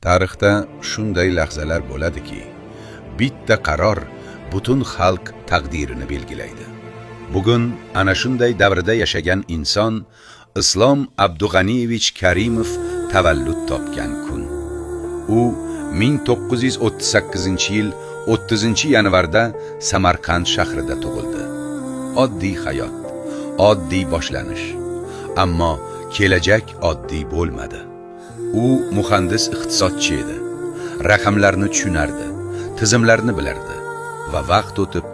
Tarixda shunday lahzalar bo'ladiki, bitta qaror butun xalq taqdirini belgilaydi. Bugun ana shunday davrda yashagan inson Islom Abdug'aniyevich Karimov tavallud topgan kun. U 1938-yil 30-yanvarda Samarqand shahrida tug'ildi. Oddiy hayot, oddiy boshlanish. Ammo kelajak oddiy bo'lmadi. U muhandis iqtisodchi edi. Raqamlarni tushunardi, tizimlarni bilardi va vaqt o'tib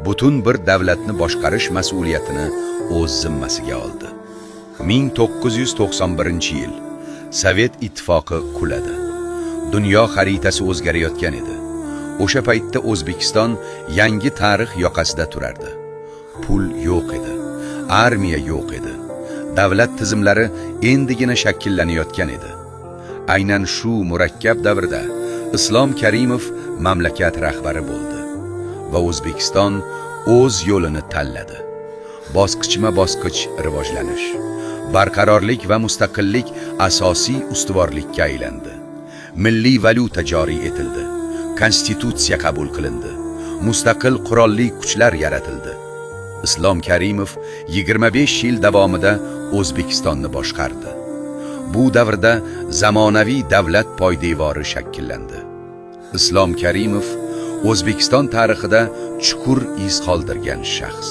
butun bir davlatni boshqarish mas'uliyatini o'z zimmasiga oldi. 1991-yil Sovet ittifoqi quladi. Dunyo xaritasi o'zgarayotgan edi. O'sha paytda O'zbekiston yangi tarix yoqasida turardi. Pul yo'q edi, armiya yo'q edi. Davlat tizimlari endigina shakllanayotgan edi. Aynan shu murakkab davrda Islom Karimov mamlakat rahbari bo'ldi va O'zbekiston o'z yo'lini tanladi. Bosqichma-bosqich rivojlanish, barqarorlik va mustaqillik asosiy ustuvorlikka aylandi. Milliy valyuta joriy etildi. Konstitutsiya qabul qilindi. Mustaqil qurolli kuchlar yaratildi. Islom Karimov 25 yil davomida O'zbekistonni boshqardi. Bu davrda zamonaviy davlat poydevori shakllandi. Islom Karimov O'zbekiston tarixida chuqur iz qoldirgan shaxs.